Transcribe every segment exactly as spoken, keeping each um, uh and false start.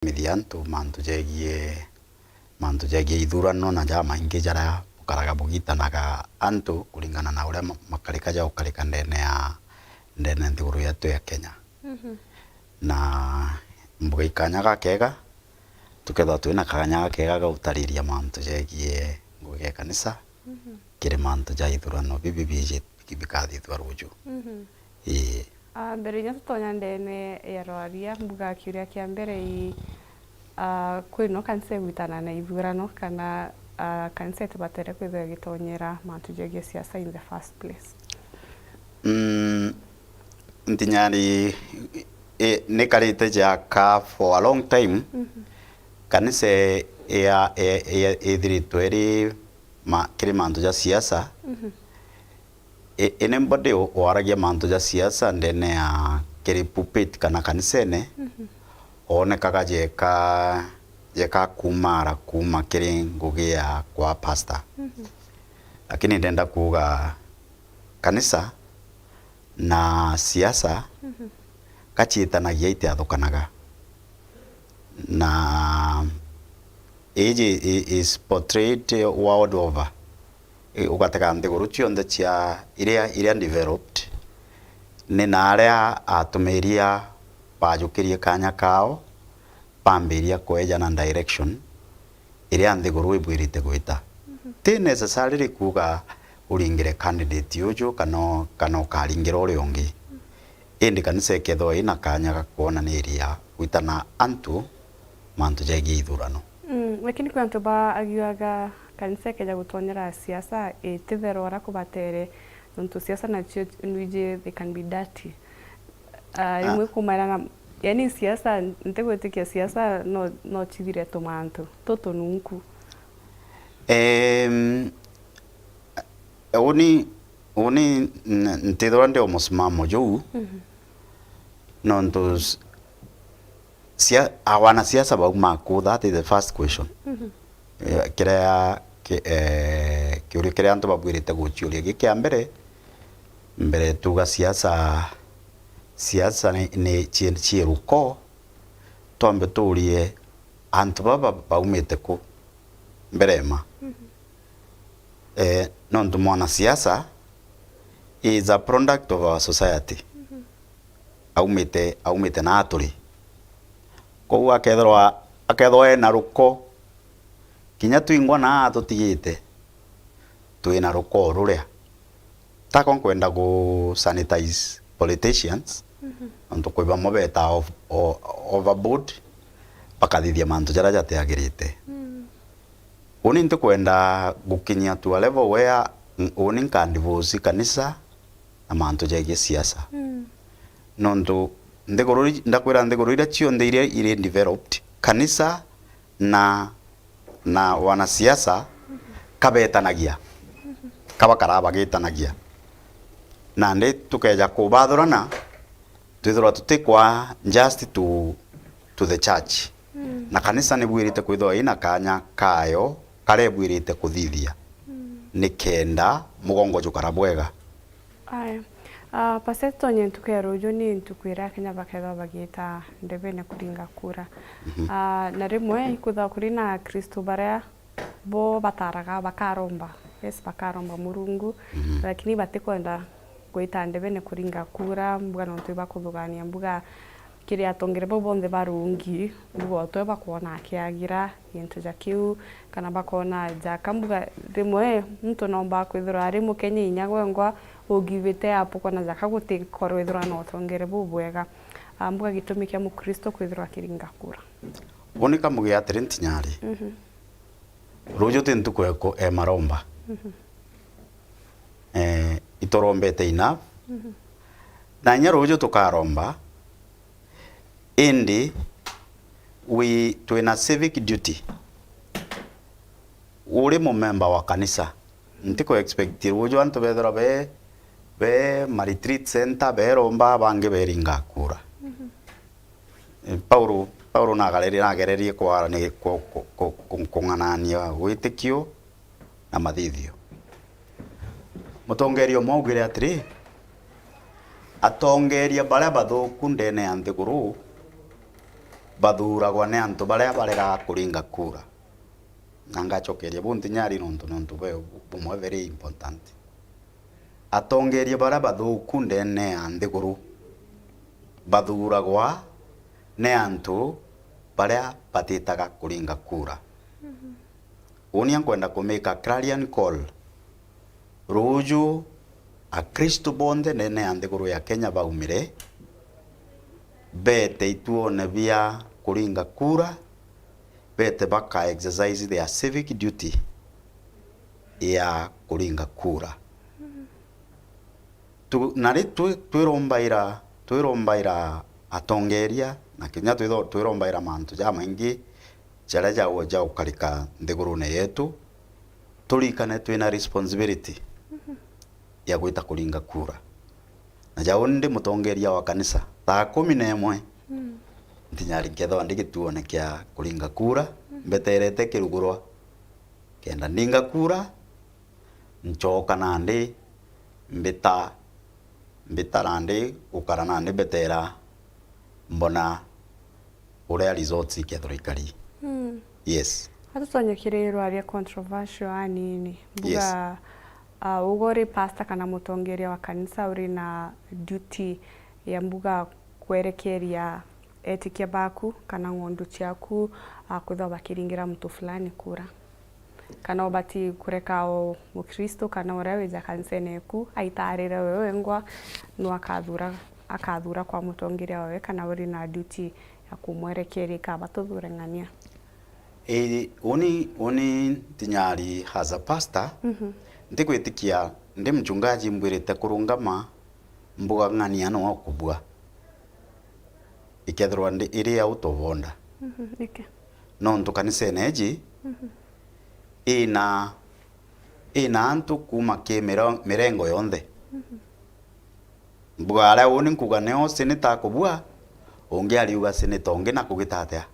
kuthomithia antu mantu jegie, mantu jegie ithurano na jamaingi jaria bukaraga bugitanaga antu kuringana na uria ma-, makarika ja gukarika ndene ya, ndene ya nthiguru yetu ya Kenya. Mhm. Na mbuga i kanya gakega, tukethirwa twina kanya gakega ga gutariria mantu jegie ngugi ya kanisa, mhm, kiri mantu ja ithurano bibi biji-, bikathithua ruju. Mhm. Ii. Ah, mbere inya tutonya ndene ya rwaria, mbuga kiuria kia mbere i, ah, kwino kanisa igwitana na ithurano kana, ah, kanisa itibatere kwithirwa igitonyera mantu jegie siasa in the first place? Mm, ntinyari, i-, nikarite jaka for a long time. Mhm. Kanisa ya, ya, ya, ithiritwe iri ma-, kiri mantu ja siasa. Mhm. I-, ini body u-, waragia mantu ja siasa ndene ya kiri pulpit kana kanisene, mhm, oonekaga jeka, jeka kumara kuma kiri ngugi ya kwa pastor. Mhm. Lakini ndenda kuuga kanisa na siasa, mhm, kaciitanagia itiathukanaga. Na iji i-, is portrayed world over. I-, ugatega nthiguru cionthe cia iria, iria developed, ni na aria atumiria bajukirie kanya kao, bambiria kwejana direction iria nthiguru ibwirite gwita. Mhm. Ti necessarily kuuga uringire candidate uju kana, kana ukaringira uria ungi. Mhm. Indi kanisa ikethirwa ina kanya ga kwonaniria gwitana antu mantu jegie ithurano. Mm, lakini kwi antu ba agiuaga kanisa ikeja gutonyera siasa, ititherwa uria kubatere, nontu siasa nacio nwiji they can be dirty. Ah, ah, rimwe kumaira na, yani siasa, ntigwitikia siasa no, no cithire tumantu tutununku. Em, uni, uni n-, ntithirwa ndi o musimamo juu, mhm, nontu s-, sia-, a, wanasiasa baumaa ku, that is the first question. Mhm. Eh, kiria ki-, eh, kiuria kiria antu babwirite guciuria gi kia mbere, mbere tuga siasa, siasa ni, ni ci-, ci ruko, twambe tuurie antu baba baumite ku mbere ma. Mhm. Eh, nontu mwanasiasa is a product of our society. Mhm. Aumite, aumite na aturi. Kou akethirwa, akethirwa ena ruko, kinya twingwa na atutigite, twina ruko ruria. Takwa nkwenda gu sanitize politicians, mhm, nontu kwi bamwe betaa ov-, o-, overboard, bakathithia mantu jaria jatiagirite. Mm. Uni ntikwenda gukinyia to a level where n-, uni nka divorce kanisa na mantu jegie siasa. Mm. Nontu nthiguru iri-, ndakwira nthiguru iria cionthe iria iri developed, kanisa na, na wanasiasa kabetanagia, kabakaraa bagitanagia. Nandi tukeja kubathurana, twithirwa tutikwa just to, to the church. Mm. Na kanisa nibwirite kwithirwa ina kanya kayo karia ibwirite kuthithia, mm, nikenda mugongo jukara bwega. Aya. Ah, Pastor, tonye ntuku ya ruju ni ntuku iria Akenya bakethirwa bagiita ndebene kuringa kura. Mhm. Ah, na rimwe ikwithirwa kuri na Akristu baria bo bataraga bakaromba. Yes, bakaromba Murungu, mhm, lakini batikwenda gwita ndebene kuringa kura, mbuga nontu ibakuthugania, mbuga kiri atongere bau bonthe barungi, mbuga o twe bakwona akiagira gintu ja kiu, kana bakona jaka. Mbuga rimwe muntu nomba kwithirwa ari Mukenya inya gwengwa ugivite apu kwona jaka gutikorwa ithirwa na utongere bubwega. Ah, mbuga gitumi kia Mukristo kwithirwa akiringa kura. Uni kamuge atiri ntinyari. Mhm. Ruju ti ntuku eku-, e maromba. Mhm. Eh, iturombete enough. Mhm. Na inya ruju tukaromba, indi wi-, twina civic duty. Uri mumemba wa kanisa, ntiku expect ruju antu bethirwa be, be ma retreat center, beromba, bangi beringa kura. Mhm. Eh, Paulo, Paulo nagererie, nagererie kwarani-, ku-, ku-, ku-, ku-, kung'anania witikio na mathithio. Mutongeria umwe augire atiri, atongeria baria bathuku ndene ya nthiguru bathuuragwa ni antu baria baregaga kuringa kura. Na ngacokeria buu ntinyari nontu, nontu bwe bumwe very important. Atongeria baria bathuuku ndene ya nthiguru bathuuragwa ni antu baria batitaga kuringa kura. Uuni nkwenda ku make a clarion call. Ruuju, Akristu bonthe ndene ya nthiguru ya Kenya baumire, beete ituone bia kuringa kura, beete baka exercise their civic duty ya kuringa kura. Tu-, na ri twi-, twirombaira, twirombaira atongeria, na kinya twitho-, twirombaira mantu jamaingi jaria ja, ja gukarika nthigurune yetu, turikane twina responsibility ya gwita kuringa kura. Na jau ndi mutongeria wa kanisa, thaa kumi na imwe, ntinyari nkethagwa ndi gituone kia kuringa kura, mbeterete kirugurwa. Kenda ndinga kura, ncoka nandi mbita, mbita nandi gukara nandi mbetera mbona uria results ikethirwa ikari. Mm. Yes. Atutonye kiri rwaria controversial anini. Yes. Mbuga, ah, ugo uri pastor kana mutongeria wa kanisa uri na duty ya mbuga kwerekeria etikia baku kana ng'ondu ciaku, ah, kwithwa bakiringira muntu fulani kura. Kana ubati kureka o Mukristo kana uria wija kanisene eku aitaarire we wengwa nu akathura, akathura kwa mutongeria wawe kana uri na duty ya kumwerekeria ikaba tuthure ng'ania? Ii, uni, uni ntinyari as a pastor, mhm, ntigwitikia ndi mchungaji mbwirite kurungama mbuga ng'ania no kubua. Ikethirwa ndi, iri out of order. Mhm, ike. Nontu kanisene iji, mhm, ina, ina antu kuma ki miro-, mirengo yonthe. Mhm. Mbuga aria uni nkuga nio senator akubua, ungi ariuga senator ungi na kugita atia?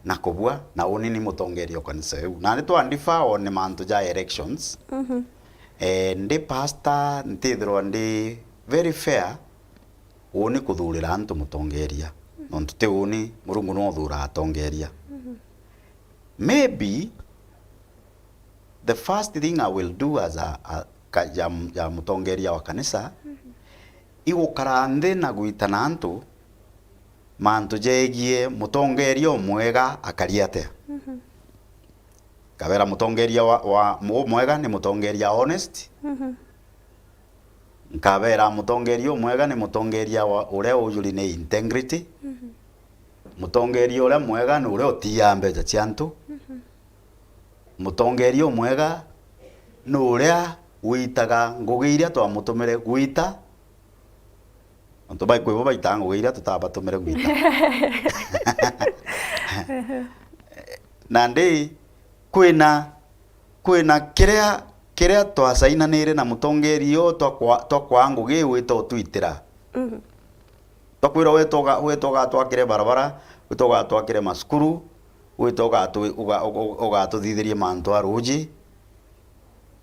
Na kubua, na uni ni mutongeria o kanisa iu. Na ni twa differ on mantu ja elections. Mhm. Eh, ndi pastor, ntithirwa ndi very fair, uni kuthurira antu mutongeria. Nontu ti uni, Murungu no uthuraa atongeria. Mhm. Maybe the first thing I will do as a, a, ka-, ya, ya mutongeria wa kanisa, mhm, igukara nthi na gwitana antu mantu jegie mutongeria umwega akari atia. Mhm. Nkabera mutongeria wa, wa, umwega ni mutongeria honest. Mhm. Nkabera mutongeria umwega ni mutongeria wa, uria ujuri ni integrity. Mhm. Mutongeria uria mwega ni uria utiaa mbeca cia antu. Mhm. Mutongeria umwega ni uria witaga ngugi iria twamutumire gwita. Nontu baikwi bo baitaa ngugi iria tutabatumire gwita. Nandi kwina, kwina kiria, kiria twasainanire na mutongeria uu twa kwa-, twa kwaa ngugi iu ita utwitira. Mhm. Twakwira wita uga-, wita ugatwakire barabara, wita ugatwakire macukuru, wita ugatu-, uga-, uga-, ugatuthithirie mantu a ruuji.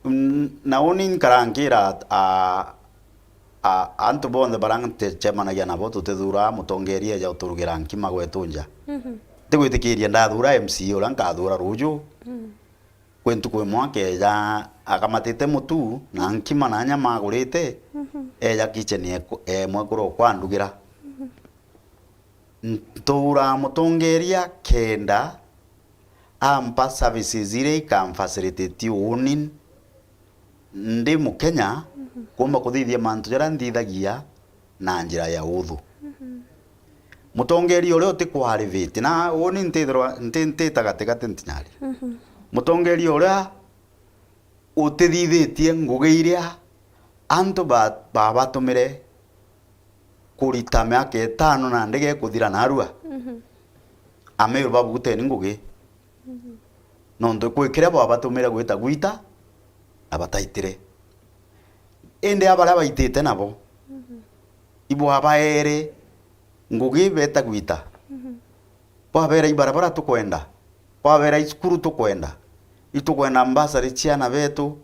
Mm, na uni nkara nkira a-, a-, antu bonthe baria ntecemanagia nabo tutithuraa mutongeria eja uturugira nkima gwetu nja. Mhm. Ntigwitikiria ndathura M C A uria nkathura ruuju. Mhm. Kwi ntuku imwe akeja akamatite mutu na nkima na nyama agurite, mhm, eja kitchen eku-, emwekuru okwa andugira. Mhm. Nturaa mutongeria kenda ampa services iria ikamfacilitate uni ndi Mukenya, mhm, kuumba kuthithia mantu jaria nthithagia na njira ya uthu. Mhm. Mutongeria uria uti qualified, na uni ntithirwa nti-, ntita gatigati ntinyari. Mhm. Mutongeria uria utithithitie ngugi iria antu ba-, babatumire kurita miaka itano na ndege kuthira narua. Mhm. Ameru babuteni ngugi. Mhm. Nontu kwi kiria bwabatumire gwita gwita na bataitire. Indi a baria baitite nabo, mhm, ibwabaere ngugi beta gwita. Mhm. Bwabera ibarabara tukwenda, bwabera icukuru tukwenda, itukwenda mbasari ciana betu,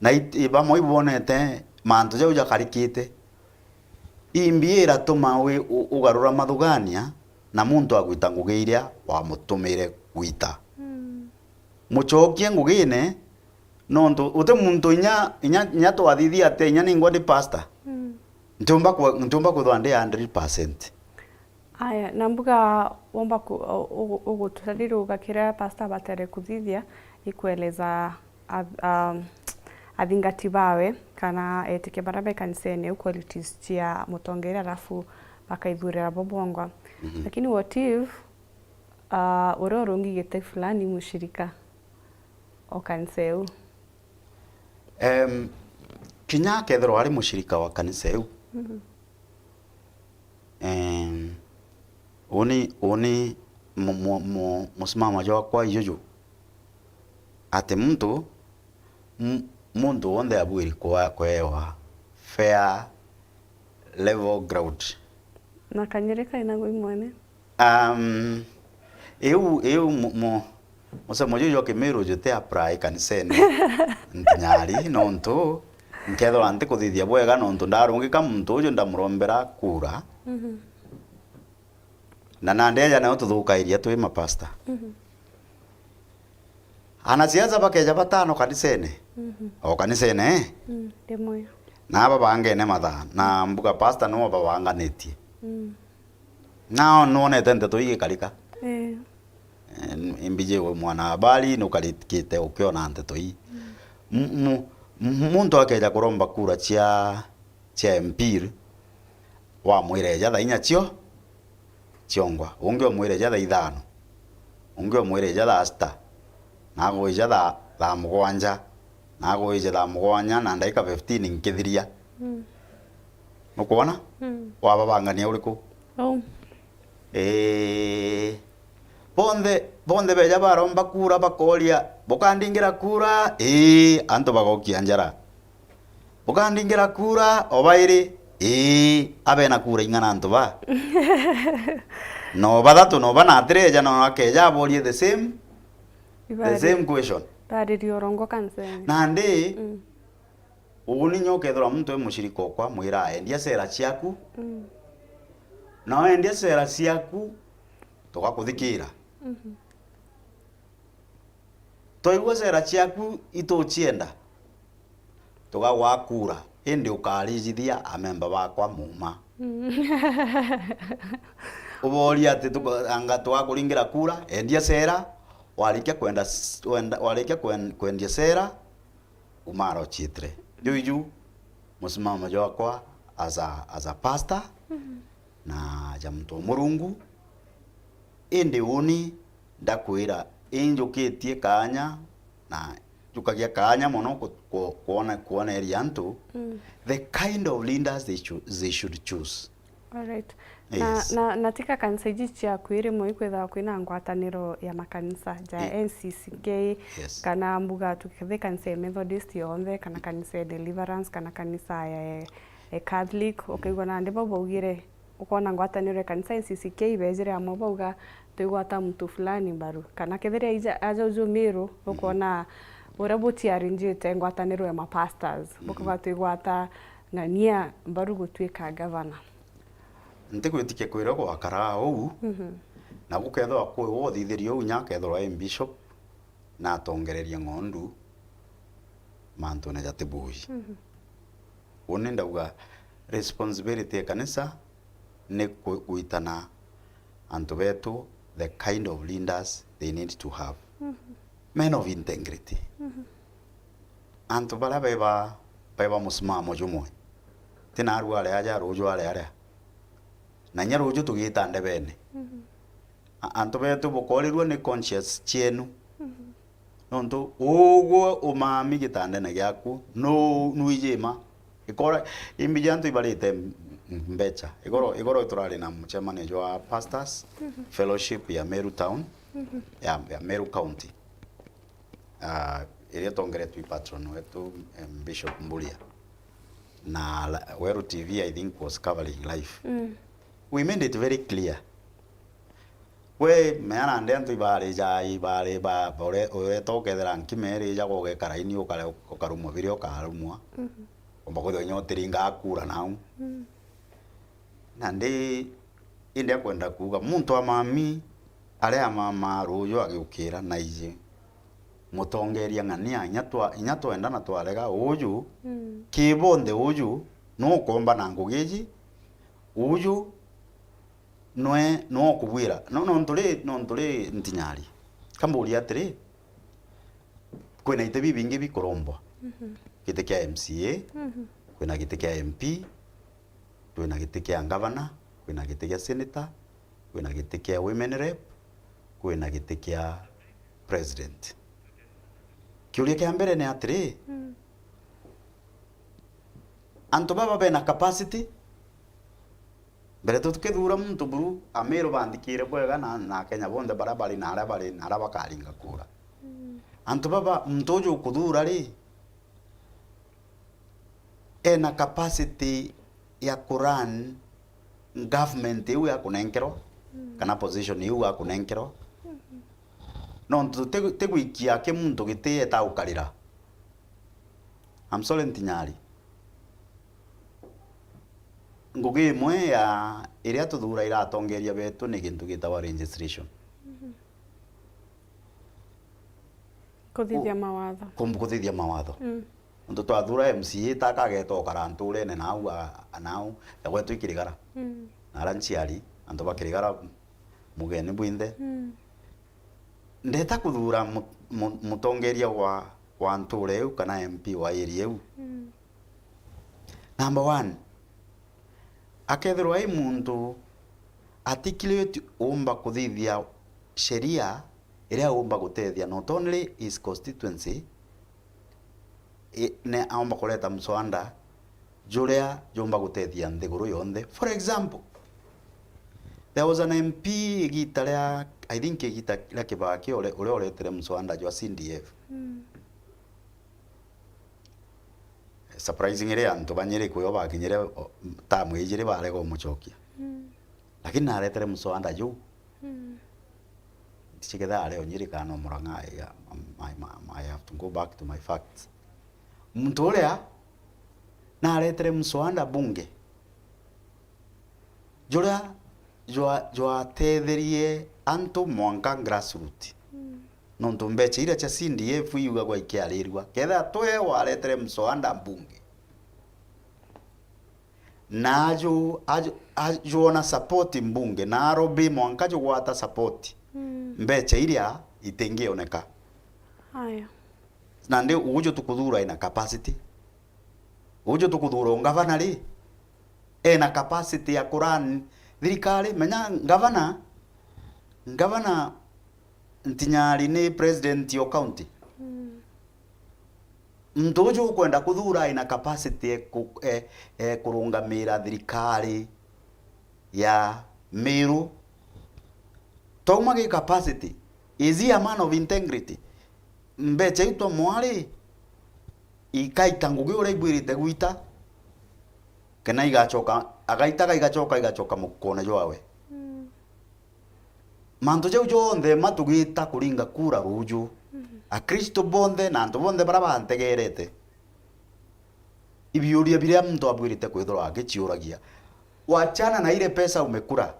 na it-, bamwe ibonete mantu jau jakarikite. Imbi iratuma wi-, u-, ugarura mathugania, na muntu agwita ngugi iria wamutumire gwita. Mm. Mucokie ngugine, nontu uti muntu inya, inya, inya twathithia atia, inya ningwa ndi pastor. Mm. Ntiumba kwe-, ntiumba kwithwa ndi hundred percent. Aya, na mbuga womba ku-, u-, u-, ugututarira uga kiria pastor abatere kuthithia ikueleza a-, a-, athingati bawe kana etike baria be kanisene u qualities cia mutongeria, alafu bakaithurira bo bongwa. Mhm. Lakini what if, ah, uria urungi giti fulani mushirika o kanisa iu? Em, kinya akethirwa ari mushirika wa kanisa iu, mhm, em, uni, uni mu-, mu-, mu-, musimamo jwakwa ijuju, ati muntu, m-, muntu wonthe abuiri kwa-, kwewa fair level ground. Na kanyiri kaina gwi mwene. Um, iu, iu mu-, mu-, musemo juju jwa Kimiru juti apply kanisene ntinyari, nontu nkethirwa ntikuthithia bwega, nontu ndarungika muntu uju ndamurombera kura. Mhm. Na nandi eja nayo tuthukairia twi mapasta. Mhm. Anasiasa bakeja batano kanisene. Mhm. O kanisene, eh? Mm, rimwe. Na aba bangene mathaa. Na mbuga pasta no babanganitie. Mm. Nao nwonete nteto igikarika? Eh. Eh, imbiji we mwana habari nukarikite ukiona nteto ii. Mm. M-, mu-, m-, muntu akeja kuromba kura cia, cia M P, wamwira eja thaa inya cio, ciongwa. Ungi umwire ja thaa ithano. Ungi umwire ja thaa sita. Na agwija thaa, thaa mugwanja. Na agwije thaa mugwanja na ndaika fifteen nkithiria. Mm. Nukwona? Mm. Wababangania uriku? Au. Ii. Bonthe, bonthe beja baromba kura bakoria, "Bukandingira kura?" Ii, antu bagokia njara. Bukandingira kura o bairi? Ii, abena kura ing'ana antu ba? No bathatu, no bana atireja, no akeja aborie the same, the same question. Bariri orongo kansene. Nandi, mm, uni nyo ukethirwa muntu e mushirika okwa, mwira, "Endia sera ciaku." Mm. Na wendia sera ciaku, tugakuthikira. Mhm. Twaigua sera ciaku itucienda, tugagwa kura, indi ukarijithia amemba bakwa muma. Mm. Uboria ati tuka-, anga tugakuringira kura, endia sera, warikia kwenda s-, wenda, warikia kwen-, kwendia sera, umara uchiitire. Juu iju musimamo jwakwa as a, as a pastor, mhm, na ja muntu wa Murungu. Indi uni ndakwira, injukitie kaanya na njukagia kaanya mono ku-, ku-, kwona, kwoneria antu, mm, the kind of leaders they should, they should choose. Alright. Na, yes, na, na tika kanisa iji ciaku iri mwe ikwithagwa kwina ngwataniro ya makanisa ja, eh, N C C K, yes, kana mbuga tukithi kanisa ya Methodist yonthe, kana kanisa ya Deliverance, kana kanisa ya, ya Catholic, mm, ukaigua nandi bau baugire, ukona ngwataniro ya kanisa N C C K ibejire amwe bauga, "Twigwata muntu fulani mbaru." Kana kethira aija, aja uju Miru, mm, ukona uria buciarinjite ngwataniro ya mapastors, mm, bukauga, "Twigwata ng'ania mbaru gutuika gavana." Ntigwitikia kwira gwakara uu, mhm, na gukethirwa kwi uthithirio uu, nya akethirwa i bishop na atongererie ng'ondu mantune jatibui. Mhm. Uni ndauga responsibility ya kanisa ni ku-, gwitana antu betu the kind of leaders they need to have. Mhm. Men of integrity. Mhm. Antu baria beba, beba musimamo jumwe. Ti naarua aria aja, ruuju aria aria. Na inya ruuju tugiita ndebene. Mhm. A-, antu betu bukorirua ni conscience cienu. Mhm. Nontu ugwe umami gitandene giaku, nu-, nuiji ima. Ikora, imbiji antu ibarite m-, m-, mbecha. Igoro, igoro turari na mucemanio jwa pastors, mhm, fellowship ya Meru Town, mhm, ya, ya Meru County. Ah, iria tongeretwe i patron wetu, em, Bishop Mburia. Na la-, Weru T V, I think, was covering live. Mm. We made it very clear. We, mea nandi antu ibarija, ibari ba, ba, ure-, ureta ukethira nkima irija, ugekara ini, ukare-, ukarumwa biria ukarumwa. Mhm. Umba kwithirwa inya utiringa akura nau. Mm. Nandi Indi akwenda kuuga muntu wa mami aria amamaa ruuju agiukira na iji mutongeria ng'ania, inya twa-, inya twenda na twarega, uuju ki bonthe uuju nuukomba na ngugi iji, uuju nwe nuukubwira. No, nontu ri, nontu ri ntinyari. Kamburia atiri, kwina iti bibingi bikurombwa. Giti kia M C A, kwina giti kia M P, kwina giti kia ngavana, kwina giti kia senator, kwina giti kia women rep, kwina giti kia president. Kiuria kia mbere ni atiri, antu baba bena capacity? Mbere tukithuura muntu buru, Amiru banthikire bwega na, na Akenya bonthe baria bari na aria bari na aria bakaringa kura. Antu baba, muntu uju ukuthuura ri, ena capacity ya kurun government iu akunenkerwa, kana position iu akunenkerwa? Nontu ti, ti gwikia ki muntu giti eta gukarira. I'm sorry, ntinyari. Ngugi imwe ya iria tuthuuraira atongeria betu ni gintu gitagwa registration. Kuthithia mawatho. Kum-, kuthithia mawatho. Nontu twathuura M C A, takageta ukara ntuurene nau a-, a-, nau, ya gwetu ikirigara. Na aria nchiari, antu bakirigara, mugeni bwinthe. Ndeta kuthuura mu-, mu-, mutongeria wa, wa ntuura iu kana M P wa area iu. Number one, akethirwa i muntu atikiriti uumba kuthithia sheria iria uumba gutethia not only his constituency, i-, ne aumba kureta mswada juria jumba gutethia nthiguru yonthe. For example, there was an M P igita ria, I think igita ria Kibaki, ure-, uria uretere mswada jwa C D F. Surprisingly, antu ba Nyeri kwio bakinyire, o, tamu ijiri barega umucokia. Lakini naretere mswada juu. Ndichiketha ari o Nyeri kana o Murang'a, I, I, I, I have to go back to my facts. Muntu uria naretere mswada bunge, juria jwa-, jwatetherie antu mwanka grassroot. Nontu mbecha iria cia C D F iugagwa ikiarirua, ketha twe waretere mswada mbunge, na aju-, aju-, ajwona support mbunge, na arobi mwanka jugwata support, mbecha iria itingioneka. Aya. Nandi uju tukuthuura ina capacity. Uju tukuthuura ungavana ri, ena capacity ya kurun thirikari? Menya ngavana, ngavana ntinyari ni president o county. Muntu uju ukwenda kuthuura ina capacity e ku-, e, e kurungamira thirikari ya Meru. Twauma gi capacity, is he a man of integrity? Mbecha iu twamwari ikaita ngugi uria ibwirite gwita, kana igacoka, agaitaga igacoka, igacoka mukone jwawe. Mantu jau jonthe matugita kuringa kura ruju. Akristo bonthe na antu bonthe baria bantegerete, ibiuria biria muntu abwirite kwithirwa agiciuragia, wachana na ile pesa umekula.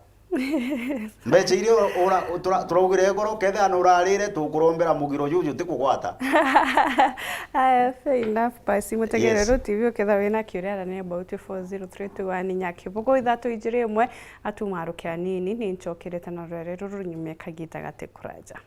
Mbecha iria ura-, tura-, turaugire igoro, kethira ni urarire, tukurombera mugiro juju tikugwata. Aya, fair enough. Basi, mutegere Yes. Ru T V, uketha wina kiuria, arania about four zero three two one Nyakibugu, ithatu ijiri imwe, atumaruke anini, ni ncokerete na rwere ruru nyuma ya kagita gati kuraja.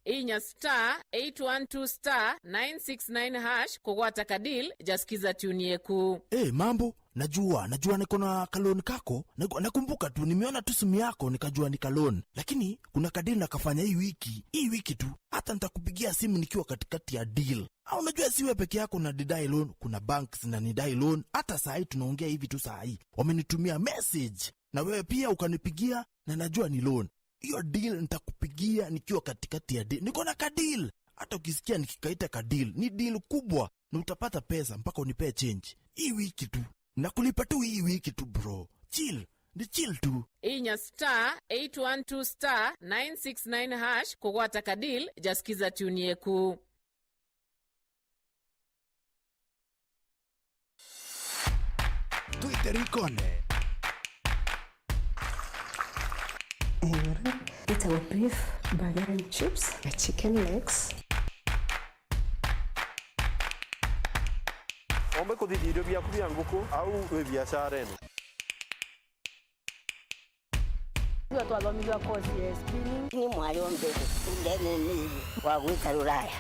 Inya star eight one two star nine six nine hash kugwata ka deal ja Skiza Tune Yeku. Eh, mambo, najua, najua niko na ka loan kako. Naku-, nakumbuka tu, nimeona tu simu yako, nikajua ni ka loan. Lakini kuna ka deal nakafanya hii wiki, hii wiki tu. Hata nitakupigia simu nikiwa katikati ya deal. Ah, unajua si wewe peke yako unanidai loan, kuna banks zinanidai loan. Hata saa hii tunaongea hivi tu saa hii, wamenitumia message. Na wewe pia ukanipigia, na najua ni loan. Hiyo deal nitakupigia nikiwa katikati ya deal. Niko na ka deal. Hata ukisikia nikikaita ka deal, ni deal kubwa. Na utapata pesa mpaka unipee change. Hii wiki tu. Nakulipa tu hii wiki tu, bro. Chill. Ni chill tu. Inya star eight one two star nine six nine hash kugwata ka deal ja Skiza Tune yeku. Twite rikone. Iguru. Itagwo beef, burger and chips, na chicken legs. Ombe kuthithia irio biaku bia nguku au wi biacarene. Tuga twathomithua course ya spinning. Ni mwari o mbere ndene ni wa gwita ruraya.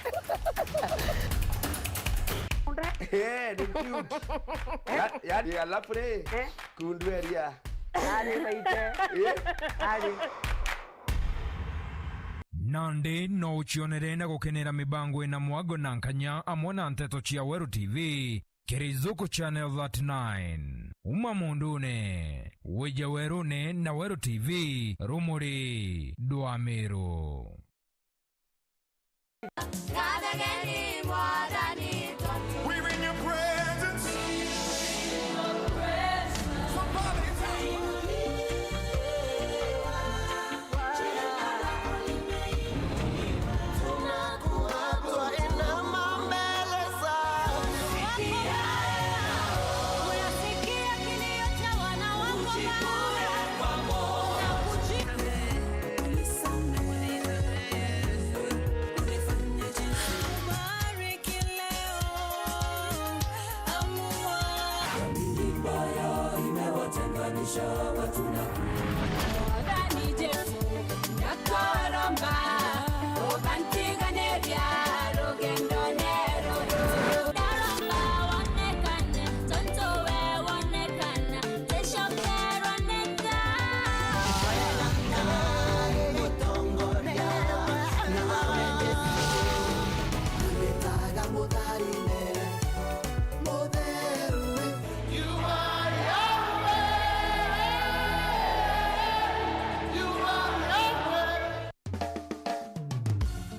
Eh, ni cute. Ya, ya, ya lapre. Eh? Kundu eria. Ari baite. Eh? Ari. Nandi no ucionere na gukenera mibango ina mwago na nkanya amwe na nteto cia Weru T V. Kiri Zuku Channel thirty-nine. Uma mundune, wija werune na Weru T V, rumuri dwa Meru. We in your presence. Somebody tell me. Mwathani Jesu, ndakoromba, ukantiganiria rugendone ruru. Ndaromba wonekane, tontu we wonekana, ticokerwa ni Ngai.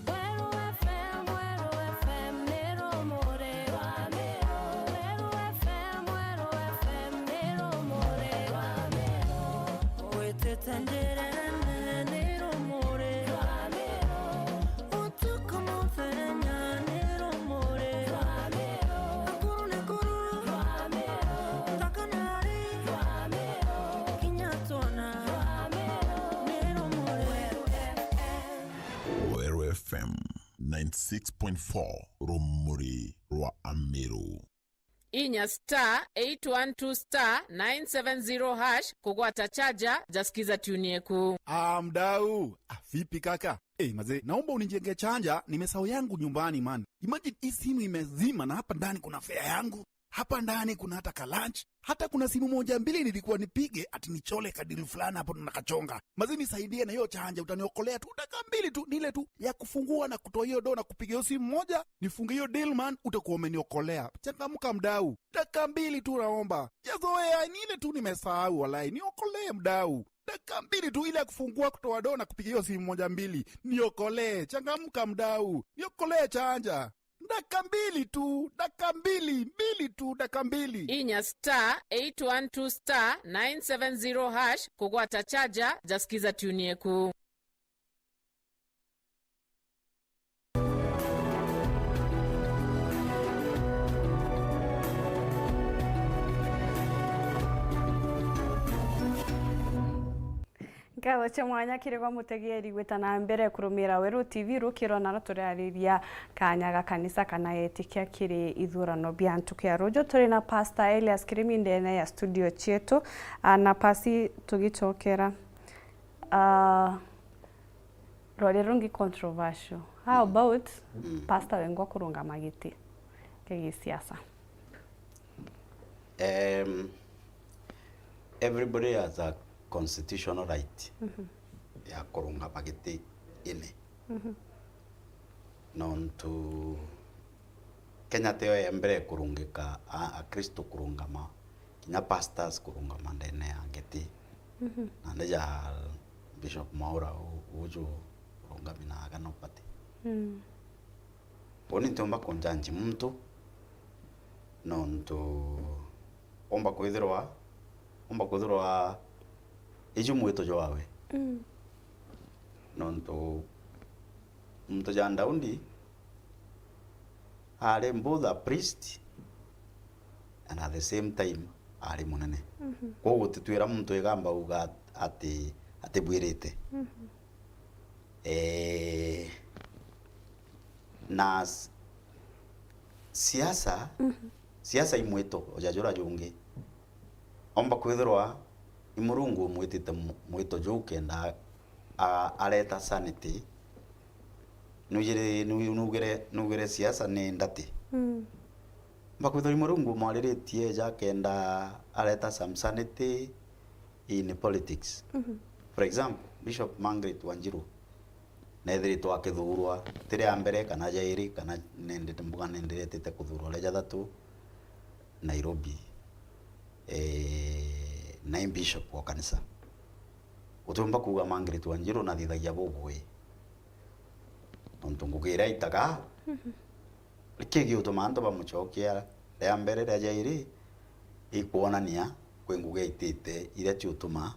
Weru F M, Weru F M, ni rumuri rwa Meru. Weru F M, Weru F M, ni rumuri rwa Meru. Witite njirene, ni rumuri rwa Meru. Utuku muthenya, ni rumuri rwa Meru. Akuru ni kuru rwa Meru. Nthaka ni ari rwa Meru. Kinya twona rwa Meru, ni rumuri. Weru F M. Weru F M ninety-six point four, rumuri rwa Ameru. Inya star eight one two star nine seven zero hash kugwata chaja ja Skiza Tune yeku. Ah, mdau. Ah, vipi kaka? Eh, mazee, naomba unijenge chaja, nimesahau yangu nyumbani, man. Imagine hii simu imezima na hapa ndani kuna fare yangu. Hapa ndani kuna hata ka lunch. Hata kuna simu moja mbili nilikuwa nipige ati nichole kadili fulani hapo na kachonga. Mazee, nisaidie na hiyo chaja, utaniokolea tu dakika mbili tu, ni ile tu ya kufungua na kutoa hiyo do na kupiga hiyo simu moja, nifunge hiyo deal, man, utakuwa umeniokolea. Changamka mdau. Dakika mbili tu naomba. Sijazoea, ni ile tu nimesahau walai. Niokolee mdau. Dakika mbili tu ile ya kufungua, kutoa do na kupiga hiyo simu moja mbili. Niokolee. Changamka mdau. Niokolee chaja. Dakika mbili tu, dakika mbili, mbili tu, dakika mbili. Inya star eight one two star nine seven zero hash kugwata chaja ja Skiza Tune yeku. Nkatho cia mwanya kiri gwa mutegeeri gwita na mbere kurumira Weru T V rukiro, na ruturiariria kanya ga kanisa kana etikia kiri ithurano bia ntuku ya ruju. Turi na Pastor Elias Kirimi ndene ya studio cietu, ah, na pasi tugicokera. Ah, rwari rungi controversial. How about pastor wengwa kurungama giti kia gisiasa? Em, everybody has a constitutional right ya kurungama giti-ini. Nontu Kenya tiyo ya mbere kurungika a-, Akristo kurungama, kinya pastors kurungama ndene ya giti. Nandi ja Bishop Mwaura u-, uju urungami na Agano Party. Uu ni ntiumba kunjanji muntu, nontu umba kwithirwa, umba kwithirwa Iju mwito jwawe. Mm. Nontu muntu ja Daudi ari both a priest and at the same time ari munene. Mhm. Kwou gutitwira muntu igamba uga ati, atibwirite. Mhm. Eh, na s-, siasa, mhm, siasa i mwito oja jura jungi. Omba kwithirwa i Murungu umwitite mu-, mwito juu kenda a-, areta sanity. Nujire, nu-, nugire, nugire siasa ni ndati. Mm. Omba kwithirwa i Murungu umwariritie eja kenda areta some sanity in politics. Mhm. For example, Bishop Margaret Wanjiru, neethiritwe akithuurwa ti ria mbere kana jairi, kana nende mbuga nende rietite kuthuurwa ria jathatu Nairobi, eh, na i bishop wa kanisa. Utiumba kuuga Margaret Wanjiru nathithagia bubui, nontu ngugi iria aitaga, mhm, iki giutuma antu bamucokia ria mbere, ria jairi, ikwonania kwi ngugi aitite iria ciutuma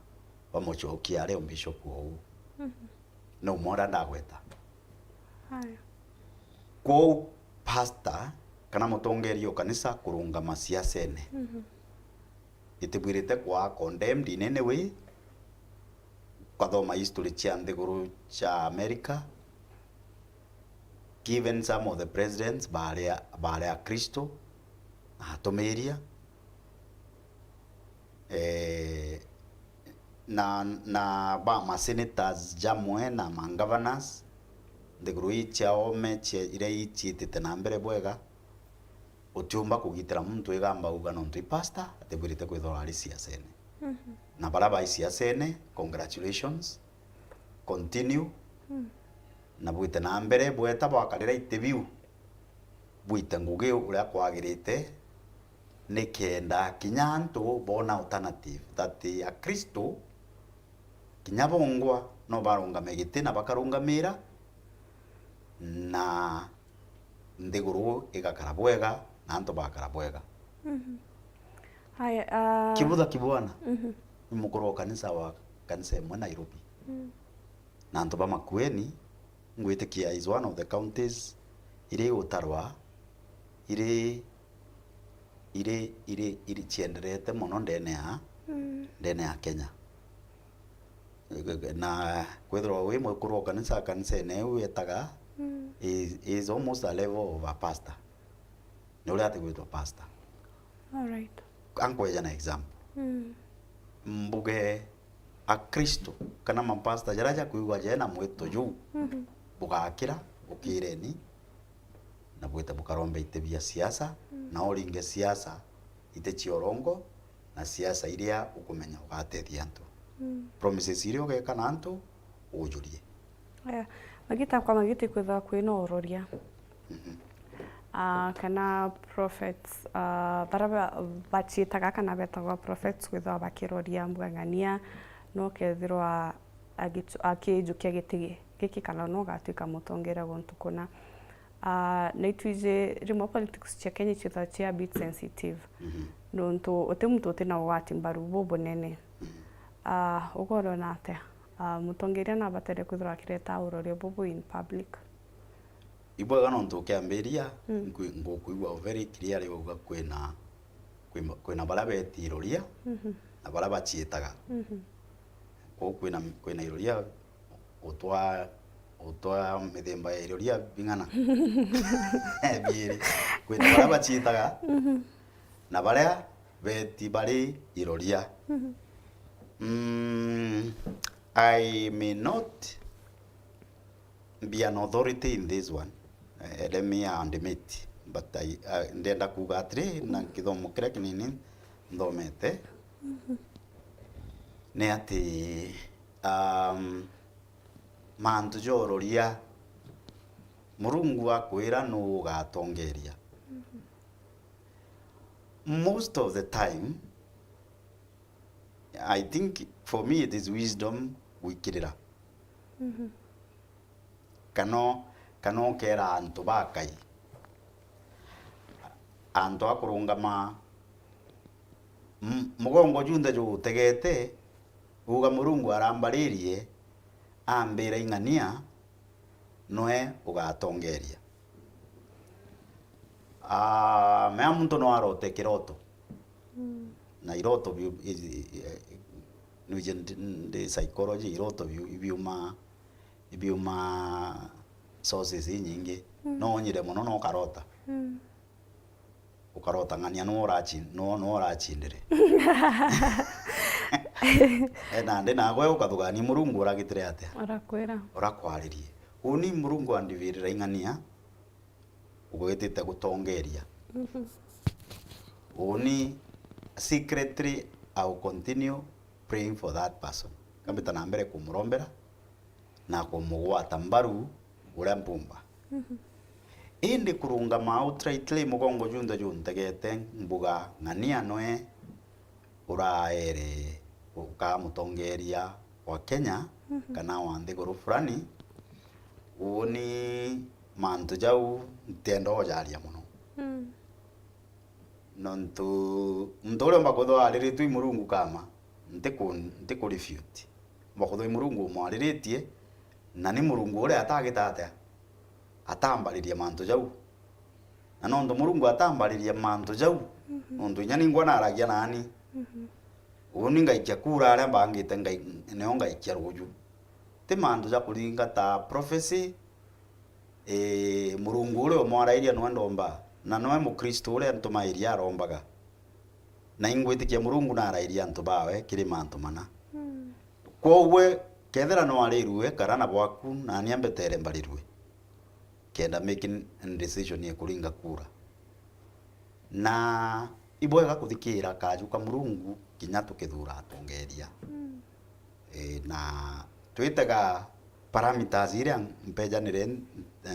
bamucokia ari o bishop ou. Mhm. No mwe uria ndagweta. Haya. Kwou pastor kana mutongeria o kanisa kurungama siasene, mhm, itibwirite kwaa condemned in any way. Ukathoma history cia nthiguru cia America, given some of the presidents baari a-, baari Akristo na atumiria. Eh, na, na ba ma senators jamwe na ma governors, nthiguru ii cia oome cia, iria iciitite na mbere bwega, utiumba kugitira muntu igamba uga nontu i pastor, atibwirite kwithirwa ari siasene. Mhm. Na baria bai siasene, congratulations, continue, mm, na bwite na mbere, bweta bwakarira iti biu, bwite ngugi uria kwagirite, nikenda kinya antu boona alternative that Akristo kinya bongwa no barungame giti na bakarungamira, na nthiguru igakara bwega na antu bagakara bwega. Mhm. Haya, ah, Kibutha Kibwana, mhm, ni mukuru wa kanisa wa kanisa imwe Nairobi. Mm. Na antu ba Makueni, ngwitikia is one of the counties iria igutarwa iri, iri, iri, iri cienderete mono ndene ya, mm, ndene ya Kenya. Na kwithirwa wi mukuru wa kanisa, kanisene iu etaga, mm, is, is almost a level of a pastor. Ni uria atigwitwa pastor. All right. Ankweja na example. Mm. Mbuge Akristo kana mapasta jaria jakwigua jena mwito juu, mhm, bugakira, bukireni, na bwite bukarombe iti bia siasa, mm, na uringe siasa iti cia urongo, na siasa iria ukumenya ugatethia antu. Mm. Promises iria ugeka na antu, ujurie. Aya, magita kwa magita ikwithirwa kwina uroria. Mhm. Ah, kana prophets, ah, baria ba-, baciitaga kana betagwa prophets kwithirwa bakiroria mbugang'ania, no kethirwa agicu-, akiijukia giti giki kana no gatwika mutongeria guntu kuna. Ah, na itwiji rimwe politics cia Kenya icithagwa cia a bit sensitive. Mhm. Nontu uti muntu uti na ugwati mbaru bubunene. Mhm. Ah, ugorona atia? Ah, mutongeria nabatere kwithirwa akireta uroria bubu in public? Ibwega nontu ukiambiria, mm, nkwi-, ngukwigua very clearly wauga kwina, kwima-, kwina baria beti iroria, mhm, na baria baciitaga. Mhm. Kwou kwina, kwina iroria utwa, utwa mithemba ya iroria bing'ana? Biiri. Kwina baria baciitaga, mhm, na baria beti bari iroria. Mhm. Mm, I may not be an authority in this one. Eh, let me admit, but I, I, ndenda kuuga atiri, na kithomo kiria kinini nthomete, mhm, ni ati, um, mantu ja uroria, Murungu akwira nuu ugatongeria. Mhm. Most of the time, I think for me it is wisdom gwikirira. Mhm. Kana, kana ukera antu bakai. Antu akurungama, m-, mugongo junthe jugutegete, Uga Murungu arambaririe, ambira ing'ania, nwe ugatongeria. Ah, mea muntu no arote kiroto. Mm. Na iroto biu, i-, i-, i-, nwije ndi, ndi psychology, iroto biu, ibiuma, ibiuma sources inyingi. Mm. No onyire mono, no ukarota. Mm. Ukarota ng'ania nwe urachi-, nwe, nwe urachindire. E, nandi nagwe ukathugania Murungu uragitire atia? Arakwira. Urakwaririe. Uni Murungu andivirira ing'ania, ugwitite gutongeria. Mhm. Uni secretly, I will continue praying for that person. Kambita na mbere kumurombera na kumugwata mbaru uria mpumba. Mhm. Indi kurungama outrightly, mugongo junthe juntegete, mbuga ng'ania nwe uraere ukaa mutongeria wa Kenya, mhm, kana wa nthiguru fulani, uni mantu jau ntienda ujaria mono. Mm. Nontu muntu uria umba kwithirwa ariritue i Murungu kama, ntiku-, ntikurefute. Umba kwithirwa i Murungu umwariritie, na ni Murungu uria atagita atia? Atambariria mantu jau. Na nontu Murungu atambariria mantu jau, mhm, nontu inya ningwa naragia nani. Mhm. Uni ngaikia kura aria mbangite ngai-, nio ngaikia ruju. Ti mantu ja kuringata prophecy, ii, Murungu uria umwarairia nwe ndomba, na nwe Mukristo uria ntumairia arombaga. Na ingwitikia Murungu narairia antu bawe kiri mantu mana. Mm. Kwoguo, kethira no arirue, kara na bwaku, nani ambetere mbarirue. Kenda making decision ya kuringa kura. Na ibwega kuthikira kaju ka Murungu kinya tukithura atongeria. Mm. Ii, na twitega parameters iria mpejanire n-,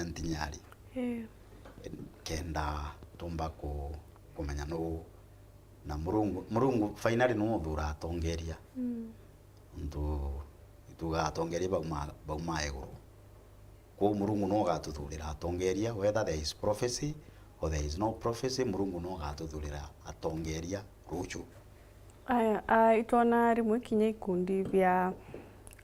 ntinyari. Ii. Kenda tumba ku-, kumenya nu, na Murungu, Murungu finally nu uthura atongeria. Mm. Ntu ituga atongeria bauma, bauma iguru. Kwou Murungu no ugatuthurira atongeria, whether there is prophecy or there is no prophecy, Murungu no ugatuthurira atongeria ruju. Aya, a, itwona rimwe kinya ikundi bia,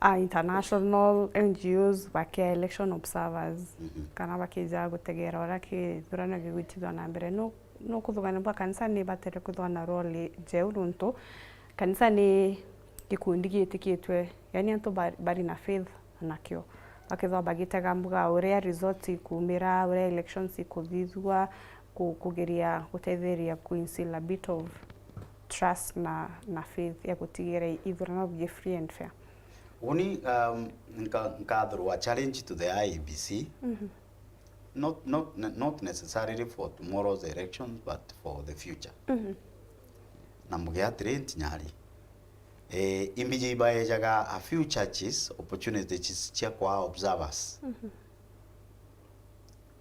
a, international N G Os bakia election observers, mhm, kana bakija gutegera uria kithurano gigwitithwa na mbere. No, no kuthugania bwa kanisa ni batere kwithwa na role njeu nontu kanisa ni gikundi gietikitwe, yani antu ba-, bari na faith nakio. Bakethwa bagitega mbuga uria results ikumira, uria elections ikuthithua, ku-, kugeria gutetheria ku instill a bit of trust na, na faith ya gutigira ithurano bie free and fair. Uni, um, nka-, nkathurwa challenge to the I E B C. Mhm. Not, not, not necessarily for tomorrow's election, but for the future. Mhm. Na mbuge atiri ntinyari. Eh, imbiji ibaejaga a few churches opportunities cia kwa observers. Mhm.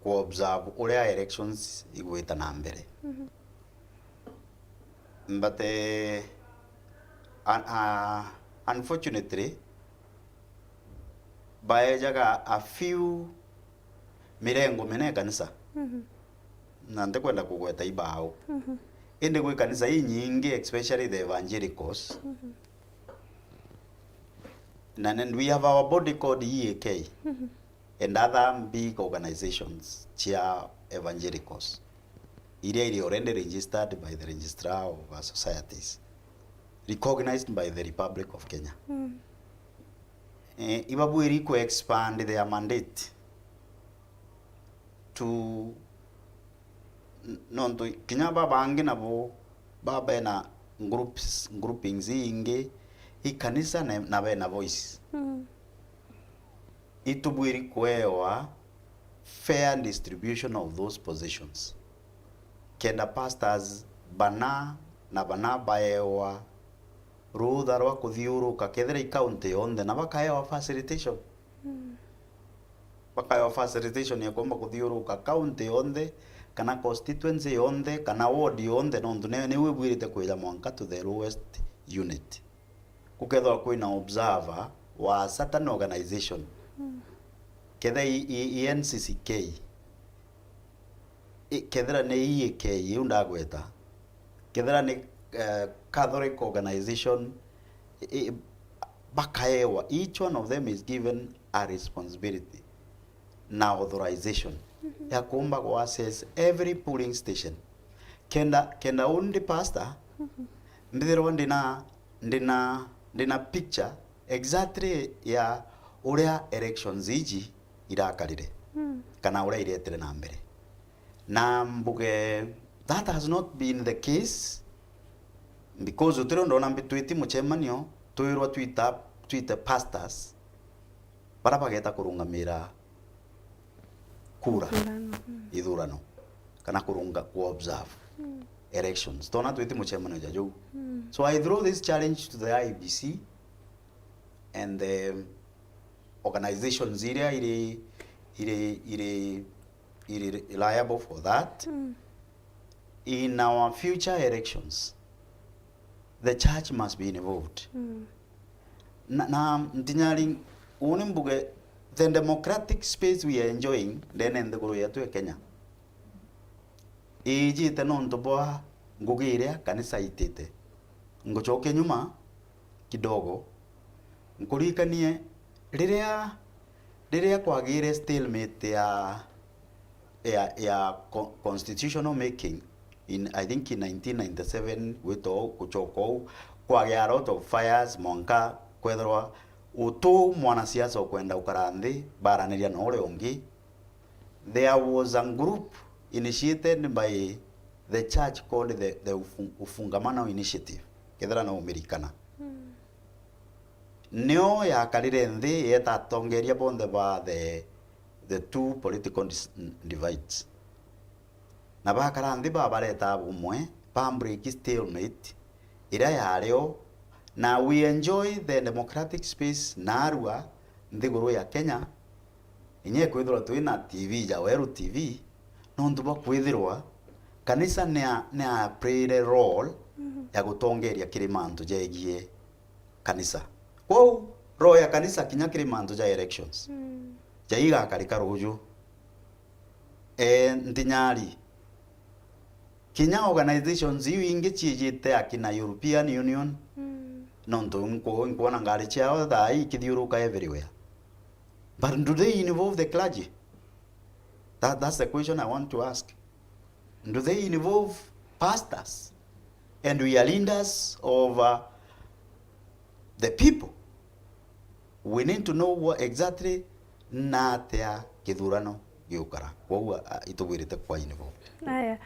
Ku observe uria elections igwita na mbere. Mhm. But, eh, un-, uh, unfortunately, baejaga a few mirengo mina e kanisa. Mhm. Na ntikwenda kugweta ibao. Mhm. Indi gwi kanisa inyingi, especially the evangelicals. Mhm. Na then we have our body called E A K. Mhm. And other big organizations cia evangelicals, iria iri already registered by the registrar of, uh, societies, recognized by the Republic of Kenya. Mm. Eh, ibabwiri ku expand their mandate to, n-, nontu kinya babangi nabo ba bena groups, groupings ingi i kanisa na, na bena voice. Mm. Itubwiri kuewa fair distribution of those positions. Kenda pastors bana na bana baewa rutha rwa kuthiuruka kethira i county yonthe na bakaewa facilitation. Mm. Bakaewa facilitation ya kuumba kuthiuruka county yonthe, kana constituency yonthe, kana ward yonthe, nontu ni, niu ibwirite kwija mwanka to the lowest unit. Gukethirwa kwina observer wa certain organization. Mm. Kethira i, i, i N C C K, i, kethira ni E A K iu ndagweta, kethira ni, eh, Catholic organization, i, i, bakaewa, each one of them is given a responsibility na authorization ya kuumba ku access every polling station. Kenda, kenda uu ndi pastor, mbithirwa ndina, ndina, ndina picture exactly ya uria elections iji irakarire, kana uria iretire na mbere. Na mbuge, that has not been the case, because utiri undu ona mbitwiti mucemanio, twirwa twita, twite pastors, bara bageta kurungamira kura, ithurano, mm, ithurano, kana kurunga, ku observe, mm, elections. Tona twiti mucemanio ja juu. Mm. So I throw this challenge to the I E B C and the organizations iria iri, iri, iri, iri reliable for that. Mm. In our future elections, the church must be involved. Mm. Na, na ntinyari, uni mbuge, the democratic space we are enjoying ndene nthiguru yetu ya Kenya, ijite nontu bwa ngugi iria kanisa itite. Ngucoke nyuma kidogo, nkuririkanie riria, riria kwagire stalemate ya, ya, ya co-, constitutional making in, I think, in nineteen ninety-seven, gwita uu, gucoka uu, kwagea a lot of fires, mwanka kwethirwa utu mwanasiasa ukwenda ukara nthi baraniria na uria ungi. There was a group initiated by the church called the, the Ufu-, Ufungamano Initiative, kethira no umirikana. Mm. Nio yakarire nthi, yeta atongeria bonthe ba the, the two political dis-, divides. Na bakara nthi babareta bumwe, ba break stalemate iria yario, na we enjoy the democratic space naarua nthiguru ya Kenya, inya ikwithirwa twina T V ja Weru T V, nontu bwa kwithirwa kanisa nia, nia playire role, mhm, ya gutongeria kiri mantu jegie kanisa. Kwou, role ya kanisa kinya kiri mantu ja elections, mm, ja igakarika ruju. Eh, ntinyari. Kinya organizations iu ingi ciijite akina European Union, mm, nontu nku-, nkwona ngari ciao thaa ii ikithiuruka everywhere. But do they involve the clergy? That, that's the question I want to ask. Do they involve pastors? And we are leaders of, uh, the people. We need to know what exactly na atia kithurano giukara. Kwou, uh, itubwirite kwa involved. Aya,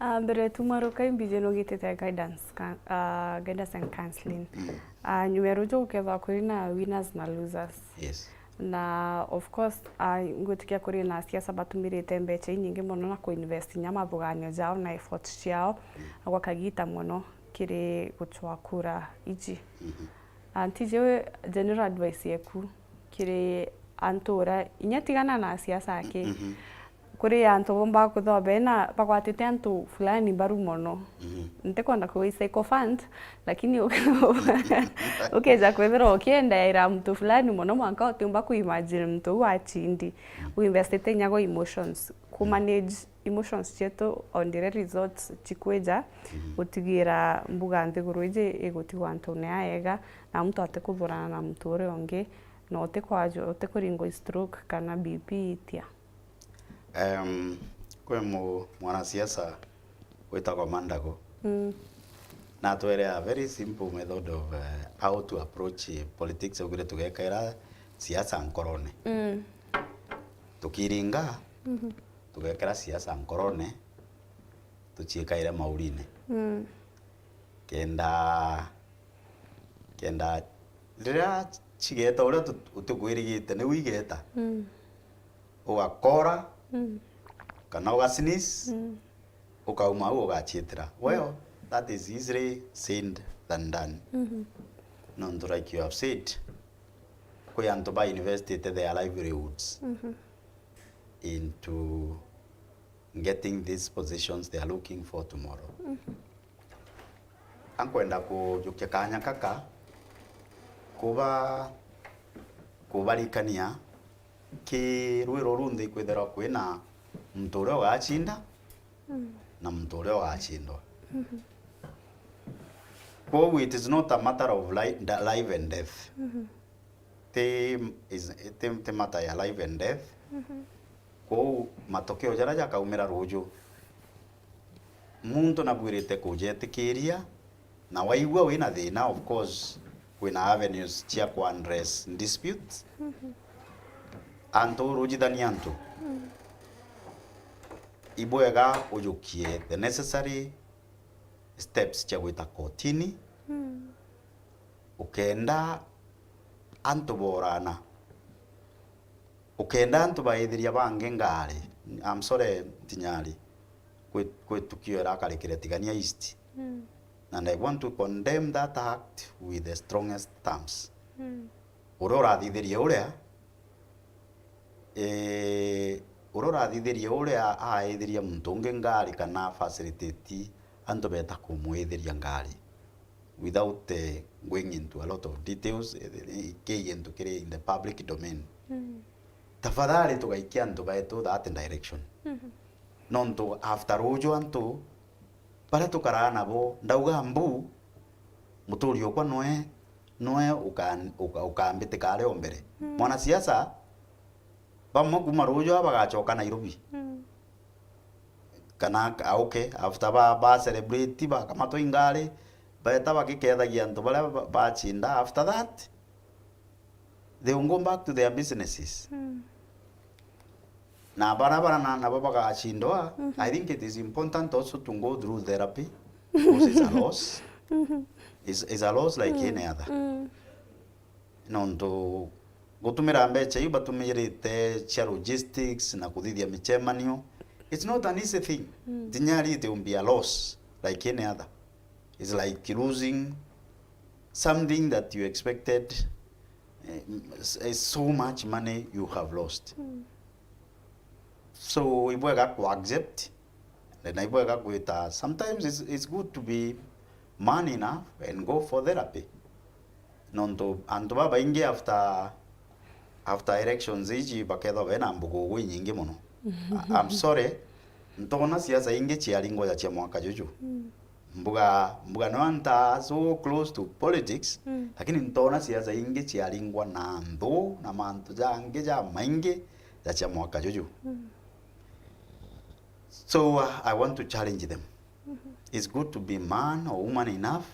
ah, mbere tu mwaruka imbiji no gitite guidance, ka-, ah, guidance and counseling. Mm. Ah, nyuma ya ruju gukethwa kuri na winners na losers. Yes. Na of course, ah, ngwitikia kuri na siasa batumirite mbeca inyingi mono na kuinvest inya mathuganio jao na effort ciao, mm, na gwa kagita mono kiri gucwa kura iji. Mhm. Ah, ntiji general advice yeku kiri antu uria, inya tigana na siasa aki. Mhm. Kuri antu bomba kwithirwa bena bagwatite antu fulani mbaru mono. Mhm. Ntikwenda kuga sycophant, lakini uke-, ukeja kwithirwa ukiendeera muntu fulani mono, mwanka utiumba kuimagine muntu uu achindi. Mhm. Uinvestite inya gwa emotions. Kumanage emotions cietu on the results cikwija, mhm, gutigira mbuga nthiguru iji igutigwa antune aega, na muntu atikuthurana na muntu uria ungi, na utikwajo-, utikuringwa stroke kana B P itia. Em, kwi mu-, mwanasiasa witagwa Mandago. Mm. Natwere a very simple method of, eh, how to approach, eh, politics, augire tugekaira siasa nkorone. Mm. Tukiringa, mhm, tugekira siasa nkorone, tuciikaire maurine. Mm. Kenda, kenda riria cigeta uria tut-, utikwirigite, niu igeta. Mm. Ugakora, mm, kana uga sneeze, mm, ukauma au ugaciitira. Well, mm, that is easily said than done. Mhm. Nontu like you have said, kwi antu ba investite their livelihoods, mhm, into getting these positions they are looking for tomorrow. Mhm. Ankwenda kujukia kanya kaka kuba, kubarikania ki rwiro runthe ikwithirwa kwina muntu uria ugacinda, mm, na muntu uria ugacindwa. Mhm. Kwou it is not a matter of li-, da-, life and death. Mhm. Ti, is, ti, ti matter ya life and death. Mhm. Kwou matokeo jaria jakaumira ruju, muntu nabwirite kujetikiria, na waigua wina thina, of course, kwina avenues cia ku address disputes. Mhm. Antu urujithania antu. Mhm. Ibwega ujukie the necessary steps cia gwita kotini, mm, ukenda antu borana, ukenda antu baithiria bangi ngari. I'm sorry, Ntinyari, kwi, kwi tukio irakarikire Tigania East. Mm. And I want to condemn that act with the strongest terms. Mm. Uria urathithiria uria, eh, uria urathithiria uria aithiria muntu ungi ngari kana facilitate antu beta kumwithiria ngari, without, eh, going into a lot of details, eh, eh, ki gintu kiri in the public domain. Mm. Tafadhali tugaikia antu betu that direction. Mhm. Nontu after ruju antu baria tukaraa nabo, ndauga mbu, muturi okwa noe, noe ukan-, uka-, ukambitika aria o mbere. Mm. Mwanasiasa bamwe kuma ruju aba bagacoka Nairobi. Mm. Kana, ah, okay, after ba, ba celebrate, bakamatwa ingari, beta bagikethagia antu baria ba, bacinda. After that, they will go back to their businesses. Mm. Na bara bara na, nabo bagacindwa. Mhm. I think it is important also to go through therapy, because it's a loss. Mhm. It's, it's a loss like, mm, any other. Mm. Nontu gutumira mbeca iu batumirite cia logistics na kuthithia micemanio, it's not an easy thing. Mm. Ntinyari, it will be a loss like any other. It's like losing something that you expected, eh, m-, s-, eh, so much money you have lost. Mm. So, ibwega ku accept, na ibwega gwita. Sometimes it's, it's good to be man enough and go for therapy. Nontu antu babaingi after, after elections iji bakethwa bena mbugugu inyingi mono. I-, I'm sorry, ntona siasa ingi ciaringwa ja cia mwaka juju. Mm. Mbuga, mbuga no nta so close to politics, mm, lakini ntona siasa ingi ciaringwa na nthu na mantu jangi jamaingi ja cia mwaka juju. Mm. So, uh, I want to challenge them. Mm-hmm. It's good to be man or woman enough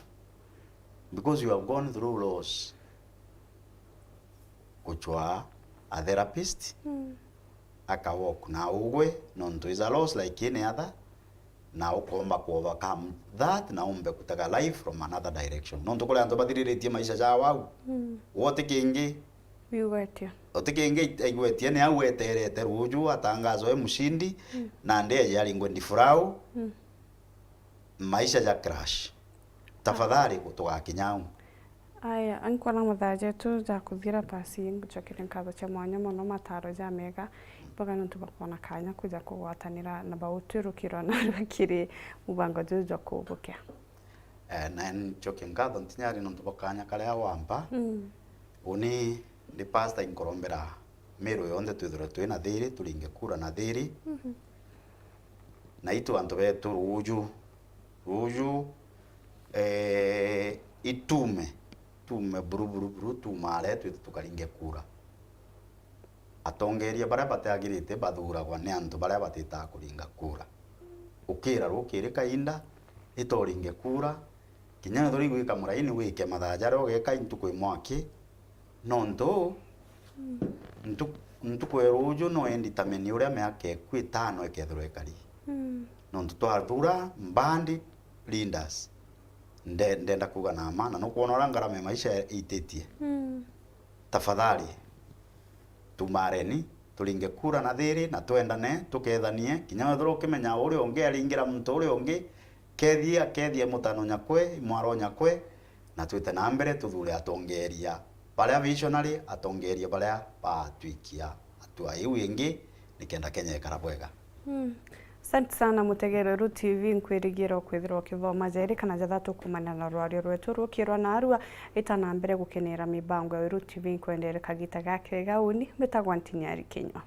because you have gone through loss. Kuchwa a therapist, mm, aka walk na ugwe, nontu is a loss like any other, na ukomba ku overcome that, na umbe kutega life from another direction. Nontu kuri antu bathiriritie maisha jao au, mm, we uti kingi, wigwetie, uti kingi aigwetie, ni au eterete ruju atangazwe mushindi, mm, na ndi eje aringwe ndifurau, mm, maisha ja crash. Tafadhali, tugakinya au. Aya, ankwona mathaa jetu ja kuthira, basi ngucokeria nkatho cia mwanya mono, mataro ja mega, mboga nontu bwa kwona kanya kuja kugwatanira na bautwi rukiro na rukiri mubango juju jwa kubukia. Eh, na ncoke nkatho Ntinyari nontu bwa kanya karia wampa. Mm. Uni ndi pastor, inkurombera Meru yonthe twithirwe twi na thiri, turinge kura na thiri. Mhm. Na itu antu betu ruju, ruju, eh, itume, tume buru, buru, buru, tumare, twithe tukaringe kura. Atongeria baria batiagirite bathuragwa ni antu baria batitaga kuringa kura. Ukira rukiri kainda, itoringe kura, kinya wethirwa igwika muraini wike mathaa jaria ugeka ntuku imwe aki, nontu, mm, ntu-, ntuku ya ruju no inditameni uria miaka eku itano ikethirwa ikari. Mm. Nontu twathura mbandi leaders, nde-, ndenda kuga na ma, na nukwona uria ngarama ya maisha ititie. Mm. Tafadhali, tumareni, turinge kura na thiri, na twendane, tukethanie. Kinya wethirwa ukimenya uria ungi aringira muntu uria ungi, kethie akethie mutano nyakwe, mwaro nyakwe, na twite na mbere, tuthure atongeria baria visionary, atongeria baria batwikia hatua iu ingi, nikenda Kenya ikara bwega. Mm. Asante sana mutegere Weru T V, nkwirigira ukwithirwa ukithoma jairi kana jathatu kumania na rwario rwetu rukirwa na arua. Ita na mbere gukenera mibango ya Weru T V, nkwendere kagita gakega uni, mbitagwa Ntinyari Kinyua.